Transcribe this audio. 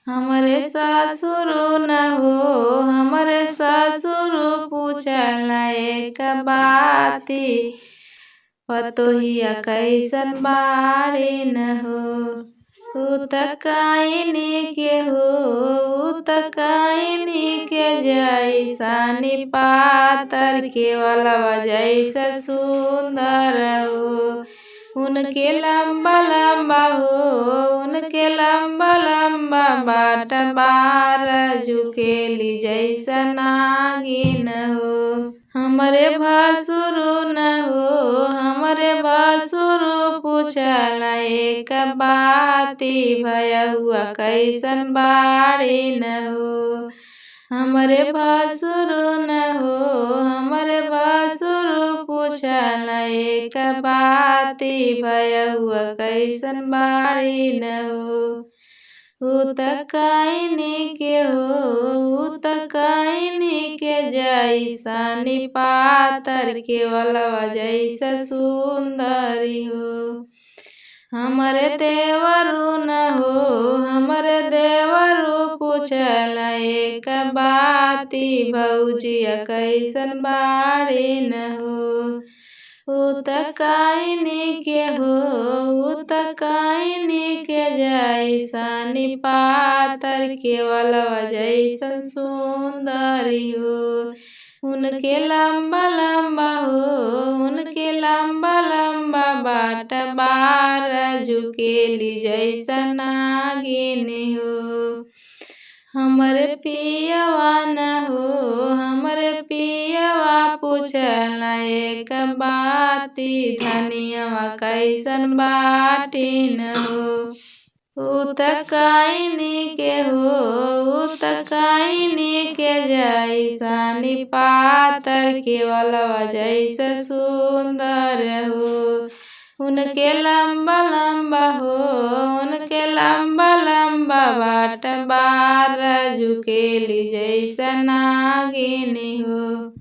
हमरे ससुरु न हो, हमरे ससुरु पूछल एक बाती, पतोहिया कैसन बाड़ी न हो। उ त काइनी के हो, उ त काइनी के जैसनी पातर के वाला जैसे सुंदर हो। उनके लंबा लंबा हो, उनके लंबा लंबा बाट बार झुकेली जैसा नागिन हो। हमरे भसुरु न हो, हमरे भसुरु पूछल एक बाती, भयहुआ कैसन बाड़ी न हो। हमरे भसुरु न हो, हमरे भसुरु पूछल एक बाती, भयहुआ कैसन बाड़ी न हो। उ त काइनी के हो, उ त काइनी के जैसनी पातर के वाला जैसा सुंदरी हो। हमरे देवरु न हो, हमरे देवरु पूछल एक बाती, भौजिया कैसन बाड़ी न हो। उ त काइनी के हो, उ त काइनी के जैसनी पातर के वाला जैसन सुंदरी हो। उनके लंबा लंबा हो, उनके लंबा लंबा बाट बार झुकेली जैसा नागिन हो। हमरे पियवा न हो, हमरे पियवा पूछल एक बाती, धनियवा कैसन बाटी न हो। उ त काइनी के हो, उ त काइनी के जैसनी पातर के वाला जैसा सुंदर हो। उनके लंबा लंबा हो, उनके लंबा लंबा बाट बार झुकेली जैसा नागिन हो।